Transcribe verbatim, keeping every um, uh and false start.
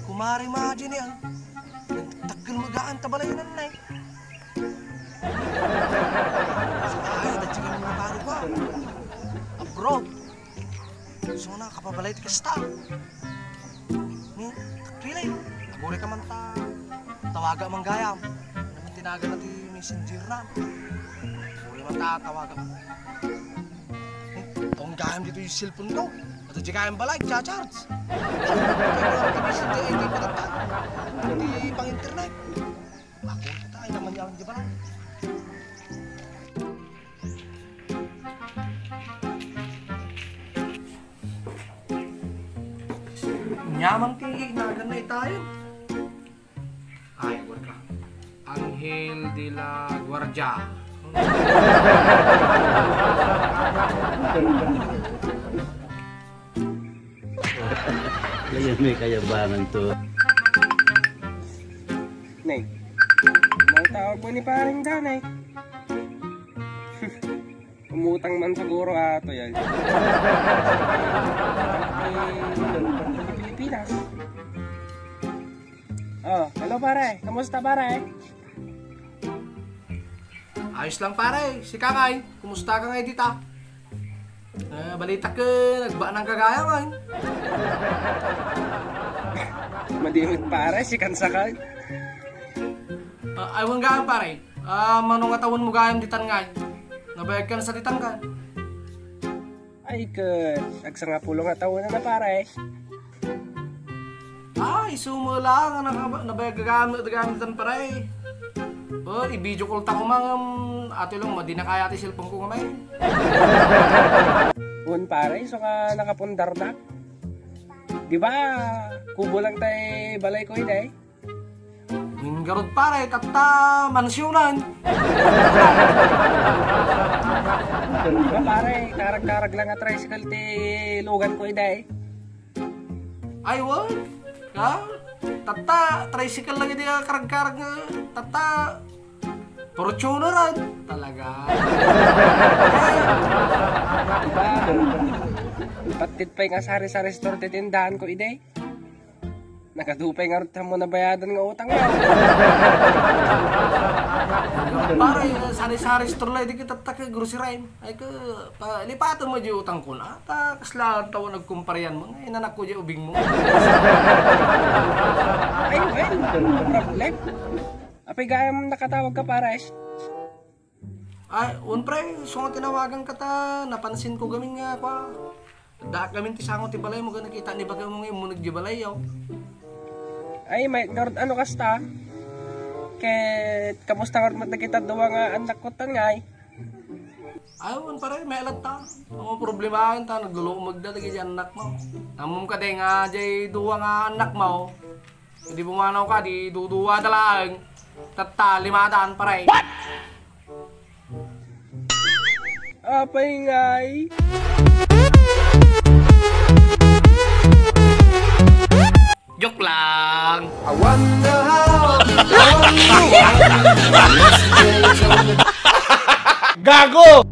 Kumare Madi ni, ah. Nagtakkel magaan ta balayan, nay. Sa tayo, dadya kami mga paro ko. Abroad. So na, kapabalay ti kasta. Hmm? Takilay. Aguray ka man ta. Tawaga man gayam. Ano man tinagan na ti messenger na? Aguray man ta, tawaga. Tunggayan dito yung cellphone ko. Ato di kayang balay, cha-charge. Hindi pa tatta. Hindi pang internet. Ako, tayo naman yawan di balay. Nyaman ti inagan na itayo. Ay, wala ka. Angel de la Guardia. Ayan, may kayabangan to. Nay, ang tawag mo ni paring Danay. Umutang man siguro ato yan. Pilipinas. Oh, hello pare. Kamusta pare? Ayos lang pare. Sika ngay, kumusta ka ngay dita? Eh, balita ka, nagbaan ang kagayam. Madimit pare, sikan sakay. Ah, ay, wanggaan pare. Ah, mano nga tawen mo gayam ditan ngay? Nabayag ka na sa ditan ka? Ay, ket agsangapulo nga tawen na, pare. Ay, isu met lang, naka-, nabayag gayam, gayam ditan, pare. Oh, i-video call ta koma ngem, ato lang, madi na kaya ti cellphone ko ngem. Wen, pare, isu nga nakapundardak. Di ba, kubo lang tay balay ko, iday? Wen ngarud pare, tatta mansionan. Di ba pare, karag-karag lang a tricycle ti lugan ko iday. Ay, wen? Ha? Tatta, tricycle lang idi a karag-karag nga, tatta, Fortuneran. Talaga. Di ba? Pattit pay nga sari-sari store ti tindahan ko iday. Nakadupay ngarud ti ammo nabayadan nga utang mo. Pare, sari-sari store lang, di kita taka grocery. Ay ka, pa, lipaten mo di utang ko na. Ta, kasla tawa nagkumparian mo. Ay, nanak ko di ubing mo. Ay, well, no problem. Apay gayam nakatawag ka, pare? Ay, wen, pre, isu nga tinawagan ka ta, napansin ko gamin nga, kwa, addaak gamin ti sango ti balay mo, nga nakita ni baga mo nga immuna di balay, yaw. Ay, may, ngarud, ano kasta? Ket, kamusta ngarud met dagiti dua nga annak ko tan ngay? Ay, wen, pare, may alat ta. Ang problema ta, naglulumeg da dagiti annak mo. Ammom kadi nga, jay dua nga annak mo. Di pumanaw ka, di duduwa da laeng. Tatta, limadan, pare. What? Apay ngay? Joke lang. I wonder how. Gago!